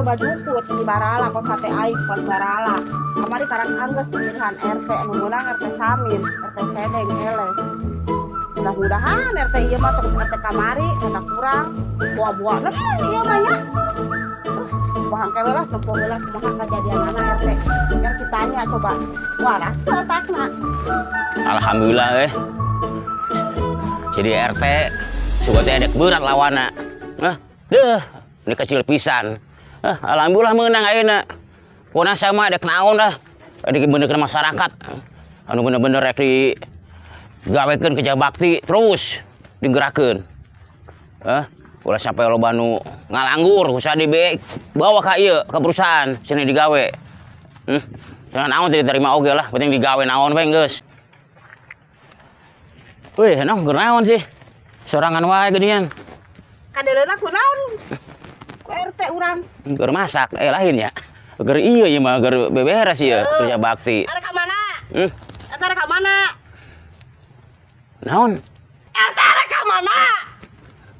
Loba jukut di barala kos sate aing pan barala. Kamari karang anggeus pemilihan RT anu meunang RT Samin, RT Sedeng eleh. Mudah-mudahan RT ieu mah terus RT kamari rada kurang buah-buah ieu mah nya. Wah, engke we lah tempo heula kumaha kajadianana RT. Biar kitanya coba waras teu otakna. Alhamdulillah eh. Jadi RT suka teh ada berat lawanna. Hah, deuh, ini kecil pisan. Hah, alhamdulillah menang ayeuna. Pokona sama ada naon dah. Ada bener masyarakat. Anu bener-bener rek di gawekeun kerja bakti terus digerakkeun. Hah, ulah sampai loba nu ngalanggur usah di bawa ka ieu ke perusahaan sini digawe. Jangan naon teu diterima oge lah, penting digawe naon we geus. Wih, nong keur naon sih? Sorangan wae geuningan. Kadeleuna kunaon? Ku RT urang. Keur masak, eh lain ya. Keur iya ieu mah keur beberes ieu kerja bakti. Arek ka mana? Hmm, RT arek ka mana? Naon? RT arek ka mana?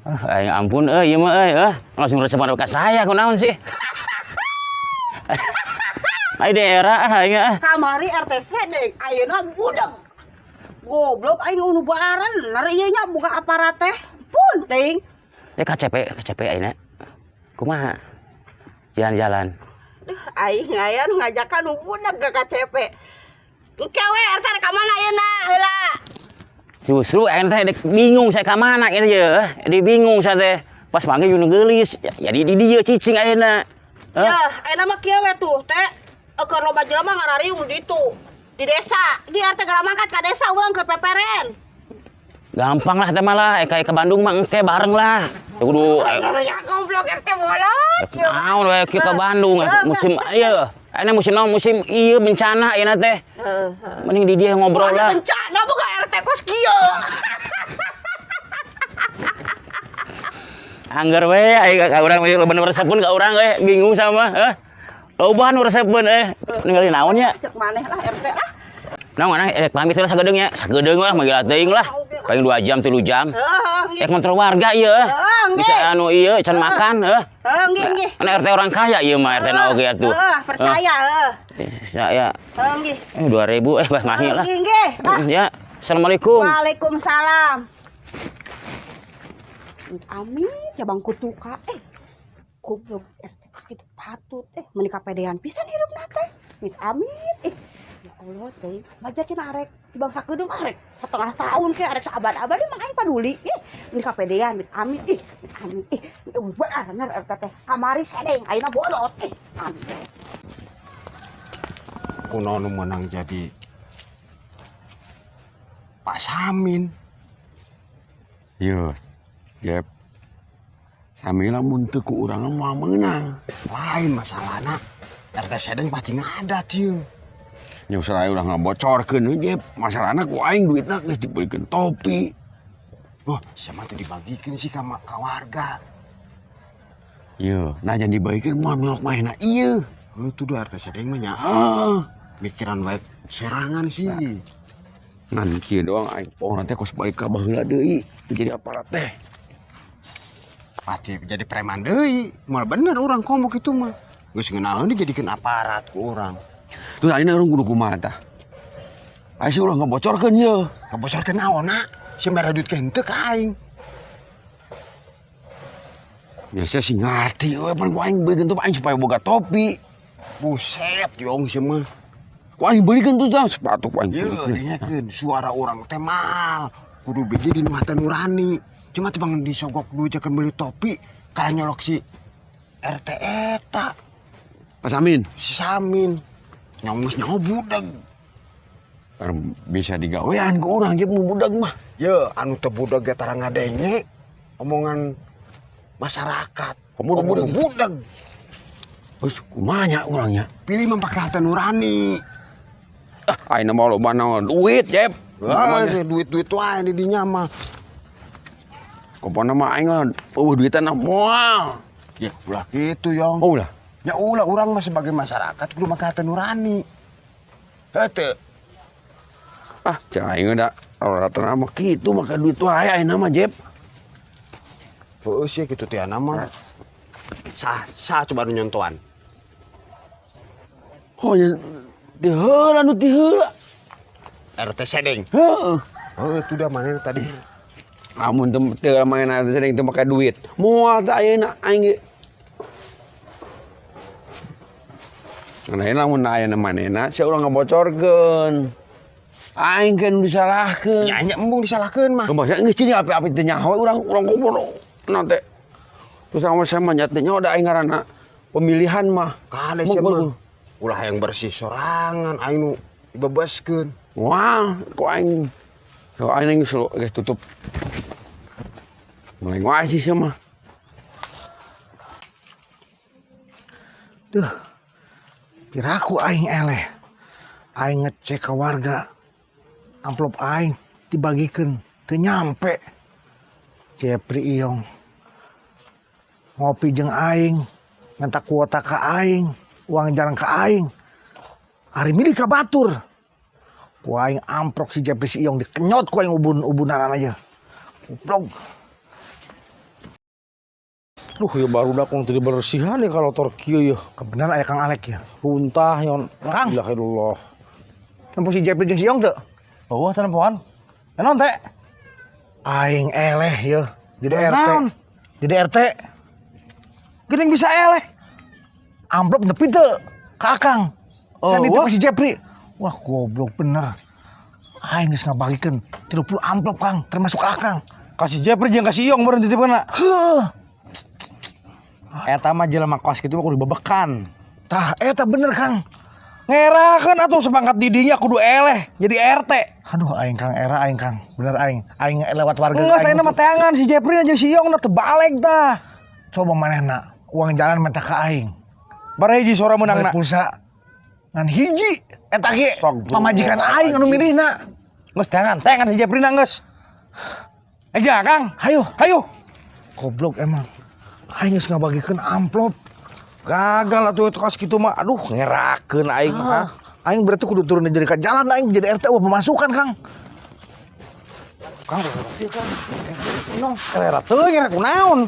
Ah, aing ampun euy ieu mah euy, ah. Langsung resep ka saya kunaon sih? Ai daerah ah aing ah. Kamari RT Sedeng, ayeuna budeg. Goblok aing nu barener ieu nya buka aparat teh. Pun teuing. Ya KCP, KCP ayeuna. Kumaha? Jalan-jalan. Duh, aing aya nu ngajakan nu budeg ke KCP. Engke we RT rek ka mana ayeuna heula? Justru aing teh dek bingung saya ka mana ieu ye. Jadi bingung saya teh. Pas panggil nu geulis, ya, jadi di dieu cicing ayeuna. Hah? Ya, ayeuna mah kieu we tuh, teh. Keur loba jelema ngarariung di ditu. Di desa. Di RT geura mangkat ka desa urang ke peperen. Gampang lah teh malah, eh kayak ke Bandung mah engke bareng lah. Ya kudu Ya goblok RT bolot. Naon we ke Bandung musim ieu. Ayeuna musim naon musim ieu bencana ayeuna teh. Mending di dia ngobrol lah. Bencana boga RT kos kieu. Angger we aing ka urang bener resepeun ka urang we bingung sama heuh. Loba nu resepeun eh ningali naon nya. Cek maneh lah RT lah. Naon mana pamit lah sagedeung nya. Sagedeung lah manggil teuing lah. Paling 2 jam 3 jam. Heeh, Eh kontrol warga ieu. Nggih. Bisa anu ieu can makan heuh. Heeh, nggih nggih. Kan RT orang kaya ieu mah RT na oge atuh. Heeh, percaya heeh. Saya Heeh, nggih. 2000 eh bah mahi lah. Nggih nggih. Ya, assalamualaikum. Waalaikumsalam. Amin, cabang kutuka eh. Goblok RT kitu patut eh meuni kapedean pisan hirupna teh. Amit amit eh. Ya Allah teh, maja cenah arek di bangsa kedeung arek setengah tahun ke arek saabad-abad emang aing paduli ih. Meuni kapedean amit amit ih, amit ih. Bener RT teh. Kamari sedeng ayeuna bolot ih. Amit. Kunaon nu menang jadi Pak Samin. Yo, Jep. Sami lamun teu ku urang moal meunang. Lain masalahna. RT Sedeng pasti ngadat ieu. Nya usah ulah ngabocorkeun we, Jep. Masalahna ku aing duitna geus dibelikeun topi. Wah, siapa teh dibagikeun sih ka ka warga. Yo, nah jangan dibagikeun moal melok mahena ieu. Heuh tuh RT Sedeng mah nya. Ah, Mikiran baik sorangan sih. Ngan kieu doang aing pokona teh kos balik ka baheula deui teu jadi aparat teh. Pasti jadi preman deui. Moal bener urang komo kitu mah. Geus ngeunaheun dijadikeun aparat ku urang. Terus ayeuna urang kudu kumaha tah? Aing sih ulah ngabocorkeun ieu. Ngabocorkeun naonna? Si mere duit ke henteu ka aing. Ya saya sih ngarti we pan ku aing belikeun tuh aing supaya boga topi. Buset yong sih mah. Ku aing belikeun tuh dah sepatu ku aing Ye, belikeun. dengekeun suara urang teh mahal. Kudu biji di nu hate nurani. Cuma teh bang disogok duit jeung beli topi kalah nyolok si RT eta, Pak Samin, si Samin. Nyong geus nyaho budeg. Kan bisa digawean ku urang jeung mun budak mah. Ye, anu teu budeg ge tara ngadenge omongan masyarakat. Komo nu Komo nu budeg. budeg. Terus kumaha nya urangnya? Pilih mah pake hate nurani. Ah, ayeuna mah loba naon duit, Jep. Wah, sih duit-duit wae di dinya mah. Kopona mah aing mah eueuh duitan mah moal. Ya ulah kitu, Yong. Oh ulah. Ya ulah urang mah sebagai masyarakat kudu make hate nurani. Heuh teu. Ah, cek aing da rata mah kitu make duit wae ayeuna mah, Jep. Heueuh sih kitu teh mah. Sah, sah coba nu nyontoan. Oh nya ti heula nu ti heula. RT Sedeng. Heeh. Heeh, itu dah mana tadi. Amun teu teu main RT Sedeng teu make duit. Moal teh ayeuna aing ge. Nah, lamun aya manehna sia urang ngabocorkeun. Aing kan disalahkeun. Nya nya embung disalahkeun mah. Kumaha geus cing api-api teu nyaho urang urang komo nanti. Terus sama saya mah nya teu nyaho da aing ngaranna pemilihan mah. Kade sia mah. Ulah yang bersih sorangan aing nu dibebaskeun. Wah, kok aing kok aing geus geus tutup. Mulai wae sih sia mah. Duh. Piraku aing eleh. Aing ngecek ke warga. Amplop aing dibagikeun teu nyampe. Jepri Iyong ngopi jeung aing, minta kuota ka aing, uang jarang ka aing. Ari milih ka batur. Ku aing amprok si Jepri si Iyong dikenyot ku aing ubun-ubunan aja. Goblok. Duh, ya baru dah kong tadi bersihan ya kalau torkio ya. Kebenaran aya Kang Alek ya. Runtah yon. Kang. La ilaha illallah. Nempo si Jepri jeung si Iyong teu? Eueuh teh nempoan. Naon teh? Aing eleh ya. Jadi RT. Naon? Jadi RT. Geuning bisa eleh. Amplop nepi teu ka Akang. Oh, Saya nitip wah. si Jepri. Wah, goblok bener. Aing geus ngabagikeun 30 amplop Kang, termasuk Akang. Kasih Jepri jeung kasih Iyong meureun titipkeunna. Heuh. Eta mah jelema kos kitu mah kudu bebekan. Tah, eta bener Kang. Ngerakeun atuh sepangkat didinya kudu eleh jadi RT. Aduh aing Kang, era aing Kang. Bener aing. Aing lewat warga. Enggak, saya mah teangan si Jepri jeung si Iyong na teu balik tah. Coba manehna uang jalan minta ka aing. Bare hiji sora meunangna. Pulsa ngan hiji eta ge pamajikan aing anu milihna. Geus teangan, teangan si Jepri na geus. Eh Kang, hayu, hayu. Goblok emang. Aing geus ngabagikeun amplop. Gagal atuh itu kos kitu mah. Aduh, ngerakeun aing mah. Aing berarti kudu turun jadi ka jalan aing jadi RT eueuh pemasukan, Kang. Kang, ieu Kang. Nong, era teuing era kunaon.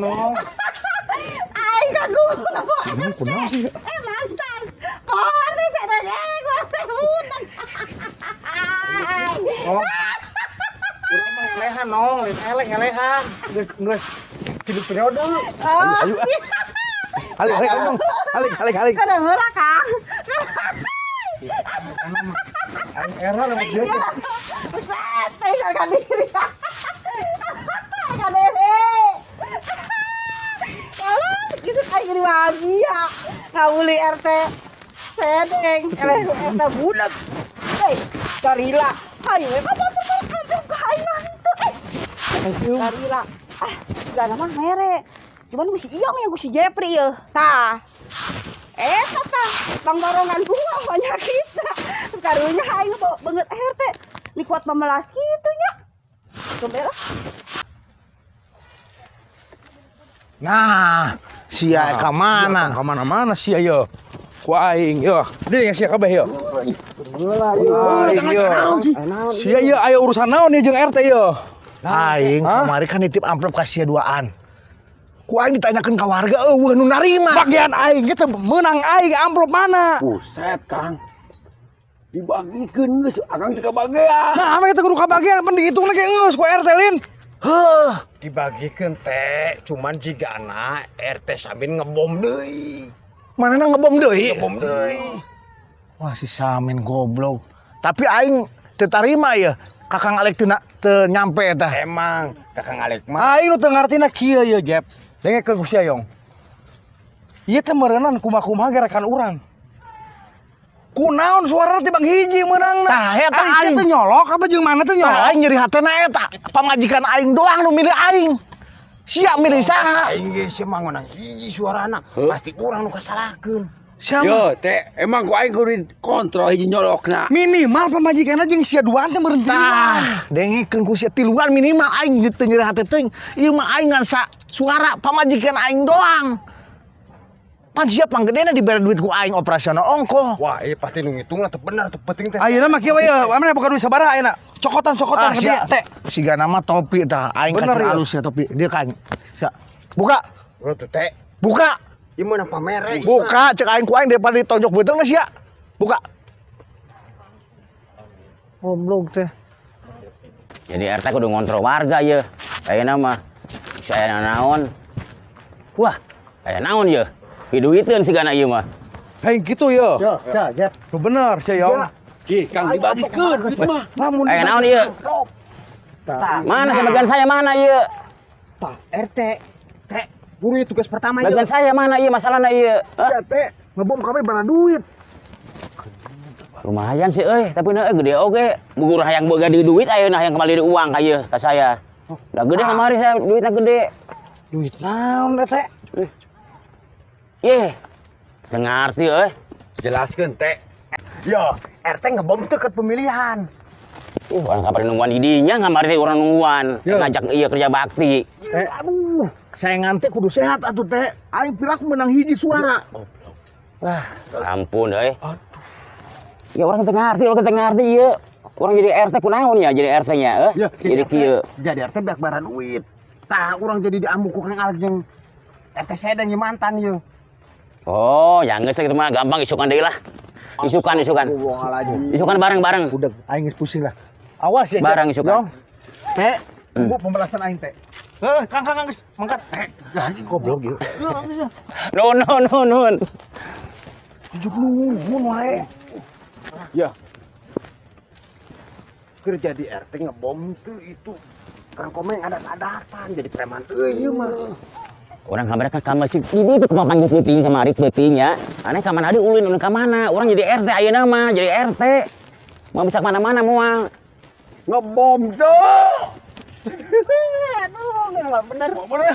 Nong. Aing kagum napa? Si Nong kunaon sih? Mantan. Pohon teh sedang gua teh budak. Nong. Urang mah ngelehan, Nong, lain eleh ngelehan. Geus geus hidup periode. Ayo, ayo. Halik, halik, Nong. Halik, halik, halik. Kada heula, Kang. Aing era lewat dia. Buset, teh ka diri. Ka diri. Alah, gitu aing geuning bahagia. Ngawuli RT Sedeng, eleh RT budak. Hei, garila. Hayu we ka batur amplop ka aing nantu. Garila. Ah, gana mah mere. Cuman ku si Iyong yang ku si Jepri yeuh. Tah. Eta tah, pangborongan gua banyak kita. Karunya aing beungeut RT. Ni kuat memelas kitu nya. Coba lah. Nah, sia ka mana? Ka mana-mana sia ye. Ku aing ye. Deui sia kabeh ye. Aing ye. Sia ye aya urusan naon ye jeung RT ye? Aing kamari kan nitip amplop ka sia duaan. Ku aing ditanyakeun ka warga eueuh nu narima. Bagian aing ge teu meunang aing amplop mana? Buset, Kang. Dibagikeun geus akang teu kabagean. Nah, ame teu kudu kabagean pan dihitungna ge geus ku RT lin. Heuh, dibagikeun teh cuman jigana RT Samin ngebom deui. Manehna ngebom deui? Ngebom deui. Wah, si Samin goblok. Tapi aing teu tarima ya. Kakang Alek teu nyampe eta. Emang Kakang Alek mah aing nu teu ngartina kieu ye, Jep. Dengekeun ku sia Yong. Ieu teh meureunan kumaha-kumaha gerakan urang. Kunaon suara teh bang hiji meunangna. Tah eta aing teh nyolok apa jeung mana teh nyolok? Tah aing nyeri hatena eta. Pamajikan aing doang nu milih aing. Sia milih saha? Aing ge sia mah ngeunang hiji suarana. Pasti urang nu kasalahkeun. Siapa? Yo, teh emang ku aing kudu dikontrol hiji nyolokna. Minimal pamajikanna jeung sia duaan teh meureun. Tah, dengekeun ku sia tiluan minimal aing teu nyeri hate teuing. Ieu mah aing ngan suara pamajikan aing doang. Pan sia panggedena dibere duit ku aing operasional ongkoh. Wah, iya pasti nu ngitung lah teu bener teu penting teh. Ayeuna mah kieu we ya, mana boga duit sabaraha ayeuna? Cokotan-cokotan Ah, ka dieu sia. teh. Siga nama topi tah aing Bener, kacir ya. alus ya topi. Dia kan. Sia. Buka, Ulah tuh teh. buka. Ieu mah pamere. Buka cek aing ku aing daripada ditonjok beuteung sia. Buka. Goblok teh. Jadi RT kudu ngontrol warga ye. Ayeuna mah saya naon. Wah, aya naon ye? Diduiteun sigana ieu mah. Hei gitu ya. Yo, ya, ya. Bener sih ya. Ih, Kang dibagikeun duit mah. Lamun Aya naon ieu? Mana sebagian saya mana ieu? Tah, RT. Teh, buru ieu tugas pertama ieu. Bagian saya mana ieu masalahna ieu? Hah? Sia teh ngebom kami bara duit. Lumayan sih euy, tapi na gede oge. Bugur hayang boga di duit ayeuna hayang kembali di uang ka ieu ka saya. Da gede kamari saya duitna gede. Duit naon teh? Ye. Teu ngarti euy. Jelaskeun teh. Yo, RT ngebom teu ke pemilihan. Ih, orang kabar nungguan di dinya ngamari teh urang nungguan. Ngajak ieu kerja bakti. Eh, aduh, saya ngantek kudu sehat atuh teh. Aing piraku menang hiji suara. Wah, ampun euy. Ya orang teu ngarti, orang teu ngarti ieu. Orang jadi RT kunaon ya jadi RT-nya euy. Ya, Jadi kieu. Jadi RT beak bara duit. Tah, urang jadi diamuk ku Kang Alek jeung RT Sedeng ieu mantan ieu. Oh, ya geus kitu mah gampang isukan deui lah. Isukan, isukan. Isukan bareng-bareng. Udah, aing geus pusing lah. Awas ya. Barang isukan. Yong. Teh, tunggu pembalasan aing teh. Eh, Kang Kang Kang geus mangkat. Teh, anjing goblok ieu. Nuhun, nuhun, nuhun, nuhun. Tunjuk nuhun wae. Ya. Kerja di RT ngebom tuh itu. Kang Komeng adat-adatan jadi preman euy ieu mah. Orang kamar kan kamar sih itu tuh kumaha panggil peuting kamari peutingnya. Aneh ka mana deui ulin ulin ka mana? Orang jadi RT ayeuna mah, jadi RT. Mau bisa kemana-mana moal. Ngebom tuh. Aduh, nggak bener. Bener.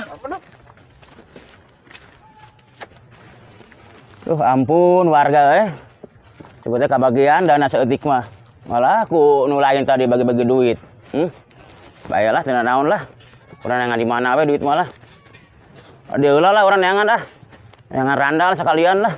Duh ampun warga eh. Sebetulnya kebagian dana seeutik mah. Malah aku nu lain tadi bagi-bagi duit. Baiklah teu naon lah. Urang neangan di mana we duit malah. Deula lah urang neangan ah. Neangan randal sekalian lah.